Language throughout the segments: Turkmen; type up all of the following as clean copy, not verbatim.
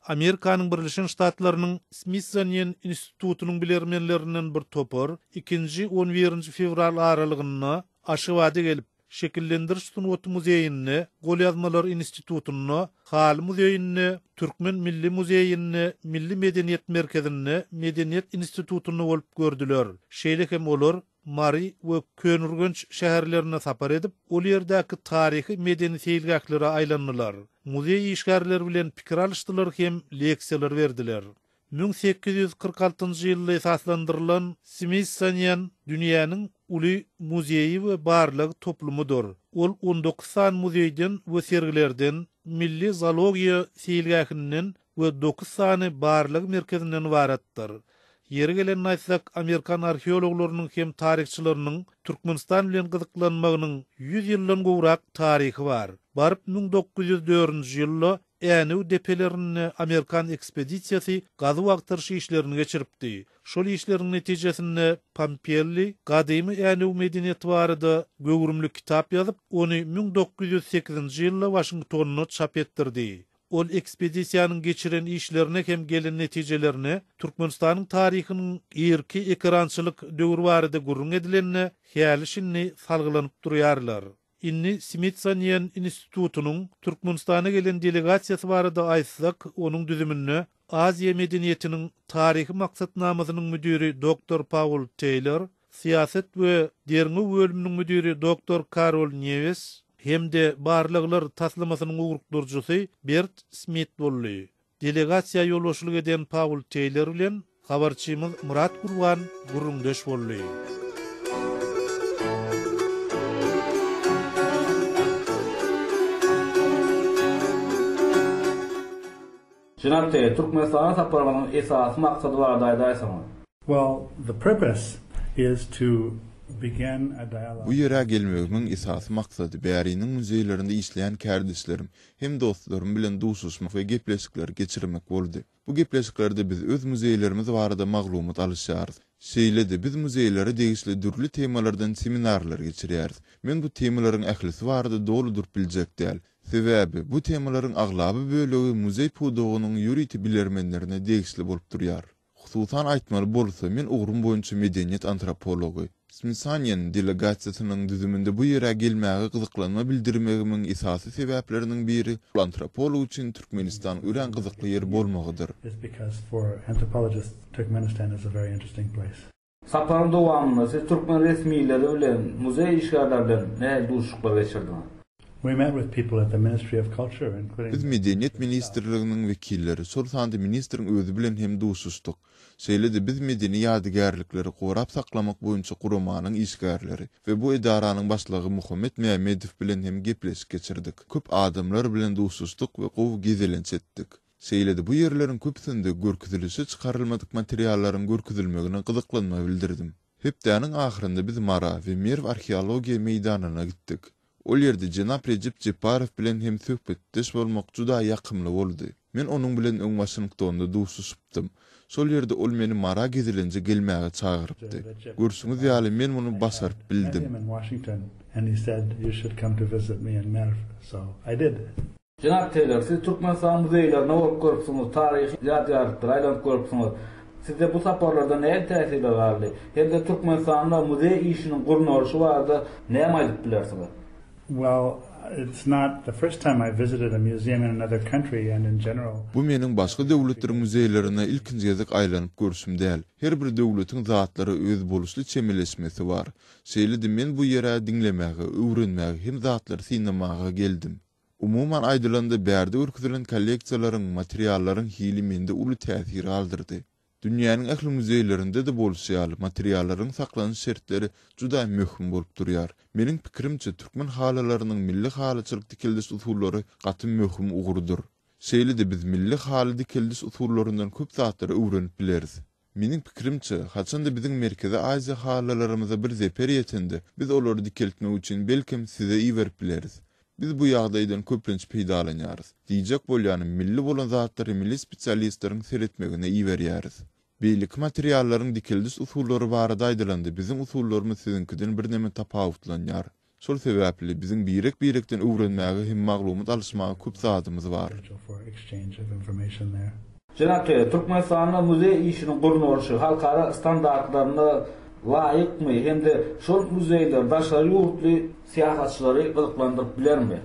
Amerikanyň Birleşen Ştatlarynyň Smithsonian institutynyň bilermenlerinden bir topar ikinji, on birinji fewral aralygynda Aşgabada gelip, Şekillendiriş sungaty muzeýinde, Golýazmalar institutynda, Haly muzeýinde, Türkmen milli muzeýinde, Milli medeniýet merkezinde, Medeniýet institutynda bolup gördüler. Şeýle hem olar Mary we Köneürgenç şäherlerine sapar edip, ol ýerdäki taryhy-medeni seýilgählere aýlandylar, muzeý işgärleri bilen pikir alyşdylar hem leksiýalar berdiler. 1846-njy ýylda esaslandyrylan Smithsonian dünýäniň uly muzeýi we barlag toplumydyr. Ol on dokuz sany muzeýden we sergilerden, Milli zoologiýa seýilgähinden we dokuz sany barlag merkezinden ybaratdyr. Ýeri gelende aýtsak, amerikan arheologlarynyň hem taryhçylarynyň Türkmenistan bilen gyzyklanmagynyň ýüz ýyldan gowrak taryhy bar. Baryp 1904-nji ýylda Änew depelerinde amerikan ekspedisiýasy gazuw-agtaryş işlerini geçiripdi. Şol işleriň netijesinde Pompelli gadymy Änew medeniýeti barada göwrümli kitap ýazyp, ony 1908-nji ýylda Waşingtonda çap etdirdi. Ol ekspedisiýanyň geçiren işlerine hem gelen netijelerine Türkmenistanyň taryhynyň irki ekerançylyk döwri barada gürrüň edilende häli-şindi salgylanyp durýarlar. Indi Smithsonian institutynyň Türkmenistana gelen delegasiýasy barada aýtsak, onuň düzüminde Aziýa medeniýetiniň taryhy maksatnamasynyň müdiri doktor Paul Teýlor, syýasat we derňew bölüminiň müdiri doktor Karol Newes hem-de barlaglar taslamasynyň ugrukdyryjysy Bert Smit boldy. Delegasiýa ýolbaşçylyk eden Paul Teýlor bilen habarçymyz Myrat Gurban gürrüňdeş boldy. Jenap Teýlor, Türkmenistana saparyňyzyň esasy maksady barada aýdaýsaňyz? Well, the purpose is to begin a dialogue. Bu ýere gelmegimiň esasy maksady bäriniň muzeýlerinde işleýän kärdeşlerim hem dostlarym bilen duşuşmak we gepleşikleri geçirmek boldy. Bu gepleşiklerde biz öz muzeýlerimiz barada maglumat alyşýarys. Şeýle-de, biz muzeýlere degişli dürli temalardan seminarlar geçirýäris. Men bu temalaryň ählisi barada doly durup biljek däl. Sebäbi, bu temalaryň aglaba bölegi muzeý pudagynyň ýörite bilermenlerine degişli bolup durýar. Hususan aýtmaly bolsa, men ugrum boýunça medeniýet antropology. Smithsonian delegasiýasynyň düzüminde bu ýere gelmäge gyzyklanma bildirmegimiň esasy sebäpleriniň biri, antropolog üçin Türkmenistan örän gyzykly ýer bolmagydyr. Saparyň dowamynda siz türkmen resmileri bilen, muzeý işgärleri bilen nähili duşuşyklar geçirdiňiz? We met with people at the Ministry of Culture, including Biz Medeniýet ministrliginiň wekilleri, şol sanda ministriň özi bilen hem duşuşdyk. Şeýle-de biz medeni ýadygärlikleri gorap saklamak boýunça guramanyň işgärleri we bu edaranyň başlygy Muhammet Mämmedow bilen hem gepleşik geçirdik. Köp adamlar bilen duşuşdyk we gowy gezelenç etdik. Şeýle-de bu ýerleriň köpüsinde görkezilişe çykarylmadyk materiallaryň görkezilmegine gyzyklanma bildirdim. Hepdäniň ahyrynda biz Mara we Merw arheologiýa meýdanyna gitdik. Ol ýerde jenap Rejep Jepbarow bilen hem söhbetdeş bolmak juda ýakymly boldy. Men onuň bilen öň Waşingtonda duşuşypdym. Şol ýerde ol meni Mara gezelenje gelmäge çagyrypdy. Görşüňiz ýaly, men muny başaryp bildim. Jenap Teýlor, siz Türkmenistanyň muzeýlerine bolup görüpsiňiz, taryhy ýadygärliklere aýlanyp görüpsiňiz. Sizde bu saparlardan nähili täsirler galdy? Hem-de Türkmenistanda muzeý işiniň gurnalyşy barada näme aýdyp bilersiňiz? Well, it's not the first time I visited a museum in another country and in general. Bu meniň başga döwletleriň muzeýlerine ilkinji gezek aýlanyp görşüm däl. Her bir döwletiň zatlara özboluşly çemeleşmesi bar. Şeýle-de men bu ýere diňlemäge, öwrenmäge hem zatlary synlamaga geldim. Umuman aýdylanda, bärde görkezilen kolleksiýalaryň, materiallaryň hili mende uly täsir galdyrdy. Dünýäniň ähli muzeýlerinde-de bolşy ýaly, materiallaryň saklanyş şertleri juda möhüm bolup durýar. Meniň pikirimçe, türkmen halylarynyň milli halyçylyk dikeldiş usullary gaty möhüm ugurdyr. Şeýle-de biz milli haly dikeldiş usullaryndan köp zatlary öwrenip bileris. Meniň pikirimçe, haçan-da biziň Merkezi Aziýa halylarymyza bir zeper ýetende, biz olary dikeltmek üçin, belkem, size iberip bileris. Biz bu ýagdaýdan köplenç peýdalanýarys. Diýjek bolýanym, milli bolan zatlary milli spesialistleriň seretmegine iberýäris. Beýleki materiallaryň dikeldiş usullary barada aýdylanda, biziň usullarymyz siziňkiden birneme tapawutlanýar. Şol sebäpli biziň birek-birekden öwrenmäge hem maglumat alyşmaga köp zadymyz bar. Jenap Teýlor, Türkmenistanda muzeý işiniň gurnalyşy halkara standartlaryna laýykmy hem-de şol muzeýler daşary ýurtly syýahatçylary gyzyklandyryp bilermi?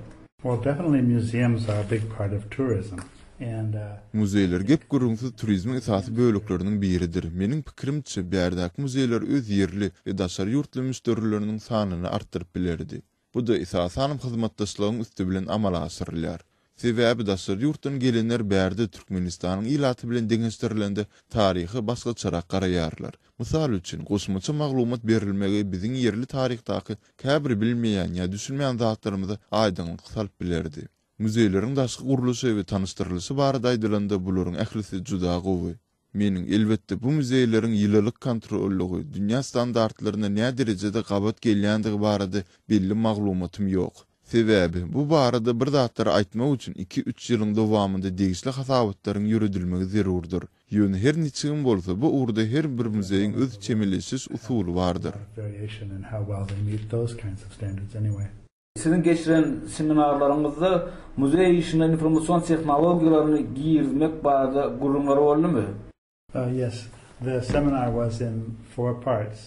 Well, definitely museums are a big part of tourism and. Muzeýler gep-gürrüňsiz turizmiň esasy bölekleriniň biridir. Meniň pikirimçe, bärdäki muzeýler öz ýerli we daşary ýurtly müşderileriniň sanyny artdyryp bilerdi. Bu-da esasanam hyzmatdaşlygyň üsti bilen amala aşyrylýar. Sebäbi daşary ýurtdan gelenler bärde Türkmenistanyň ilaty bilen deňeşdirilende taryha başgaçarak garaýarlar. Mysal üçin, goşmaça maglumat berilmegi biziň ýerli taryhdaky käbir bilmeýän ýa düşünmeýän zatlarymyza aýdyňlyk salyp bilerdi. Muzeýleriň daşky gurluşy we tanyşdyrylyşy barada aýdylanda bularyň ählisi juda gowy. Meniň, elbetde, bu muzeýleriň ýylylyk kontrollygy dünýä standartlaryna näderejede gabat gelýändigi barada belli maglumatym ýok. Sebäbi, bu barada bir zatlar aýtmak üçin iki-üç ýylyň dowamynda degişli hasabatlaryň ýöredilmegi zerurdyr. Ýöne her niçigem bolsa, bu ugurda her bir muzeýiň öz çemeleşiş usuly bardyr. Siziň geçiren seminarlaryňyzda muzeý işine informasion tehnologiýalaryny girizmek barada gürrüňler boldumy? Yes, the seminar was in four parts.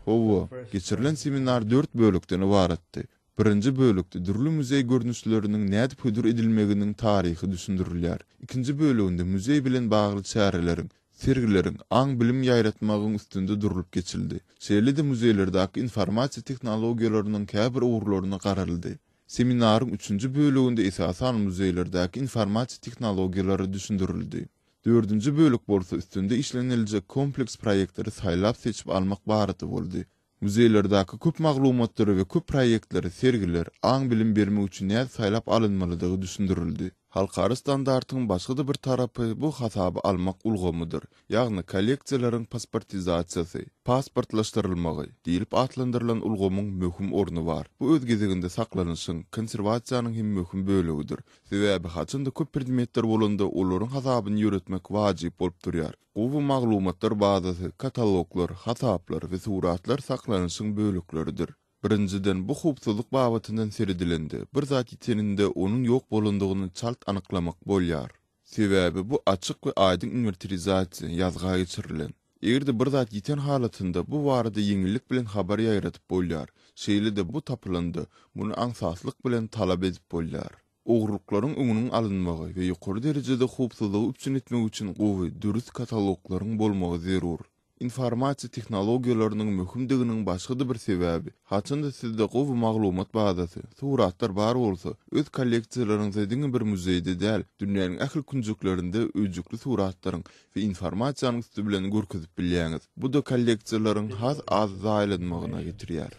Hawa, geçirilen seminar dört bölekden ybaratdy. Birinji bölekde dürli muzeý görnüşleriniň nädip hödür edilmeginiň taryhy düşündirilýär. Ikinji böleginde muzeý bilen bagly çäreleriň, sergileriň, aň-bilim ýaýratmagyň üstünde durlup geçildi. Şeýle-de muzeýlerdäki informasiýa tehnologiýalarynyň käbir ugurlaryna garaldy. Seminaryň üçünji böleginde esasan muzeýlerdäki informasiýa tehnologiýalary düşündirildi. Dördünji bölek bolsa üstünde işleniljek kompleks proýektleri saýlap-seçip almak barada boldy. Muzeýlerdäki köp maglumatlary we köp proýektleri, sergiler, aň-bilim bermek üçin nädip saýlap alynmalydygy düşündirildi. Halkara standartyň başga-da bir tarapy bu hasaba almak ulgamydyr, ýagny kolleksiýalaryň pasportizasiýasy, pasportlaşdyrylmagy, diýlip atlandyrylan ulgamyň möhüm orny bar. Bu öz gezeginde saklanyşyň, konserwasiýanyň hem möhüm bölegidir. Sebäbi haçanda köp predmetler bolanda olaryň hasabyny ýöretmek wajyp bolup durýar. Gowy maglumatlar bazasy, kataloglar, hasaplar we suratlar saklanyşyň bölekleridir. Birinjiden, bu howpsuzlyk babatyndan seredilende, bir zat ýiteninde onuň ýok bolandygyny çalt anyklamak bolýar. Sebäbi bu açyk we aýdyň inwertarizasiýa, ýazga geçirilen. Eger-de bir zat ýiten halatynda bu barada ýeňillik bilen habar ýaýradyp bolýar. Şeýle-de bu tapylanda, muny aňsatlyk bilen talap edip bolýar. Ogurlyklaryň öňüniň alynmagy we ýokary derejede howpsuzlygy üpjün etmek üçin gowy, dürüst kataloglaryň bolmagy zerur. Informasiýa tehnologiýalarynyň möhümdiginiň başga-da bir sebäbi, haçanda sizde gowy maglumat bazasy, suratlar bar bolsa, öz kolleksiýalaryňyzy diňe bir muzeýde däl, dünýäniň ähli künjeklerinde öýjükli suratlaryň we informasiýanyň üsti bilen görkezip bilýäňiz. Bu-da kolleksiýalaryň has az zaýalanmagyna getirýär.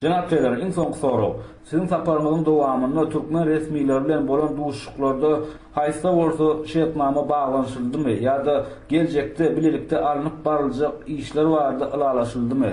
Jenap Teýlor, iň soňky sorag. Siziň saparyňyzyň dowamynda türkmen resmileri bilen bolan duşuşyklarda haýsy-da bolsa şertnama baglanyşyldymy ýa-da geljekde bilelikde alnyp baryljak işler barada ylalaşyldymy?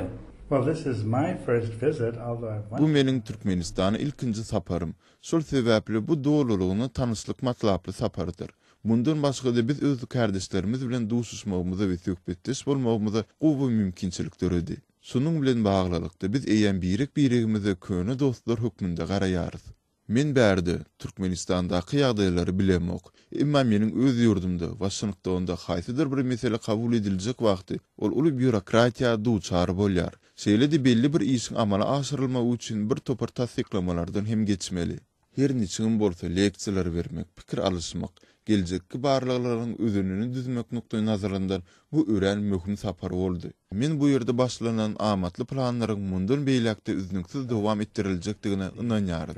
Bu meniň Türkmenistana ilkinji saparym. Şol sebäpli bu dolulygyna tanyşlyk matlaply sapardyr. Mundan başga-da biz öz kärdeşlerimiz bilen duşuşmagymyza we söhbetdeş bolmagymyza gowy mümkinçilik döredi. Şunuň bilen baglylykda biz eýýäm birek-biregimize köne dostlar hökmünde garaýarys. Men bärde, Türkmenistandaky ýagdaýlary bilemok. Emma meniň öz ýurdumda, Waşingtonda haýsydyr bir mesele kabul ediljek wagty ol uly býurokratiýa duçar bolýar. Şeýle-de belli bir işiň amala aşyrylmagy üçin bir topar tassyklamalardan hem geçmeli. Her niçigem bolsa leksiýalar bermek, pikir alyşmak, geljekki barlaglaryň özenini düzmek nukdaýnazaryndan bu örän möhüm sapar boldy. Men bu ýerde başlanan amatly planlaryň mundan beýläk-de üznüksiz dowam etdiriljekdigine ynanýaryn.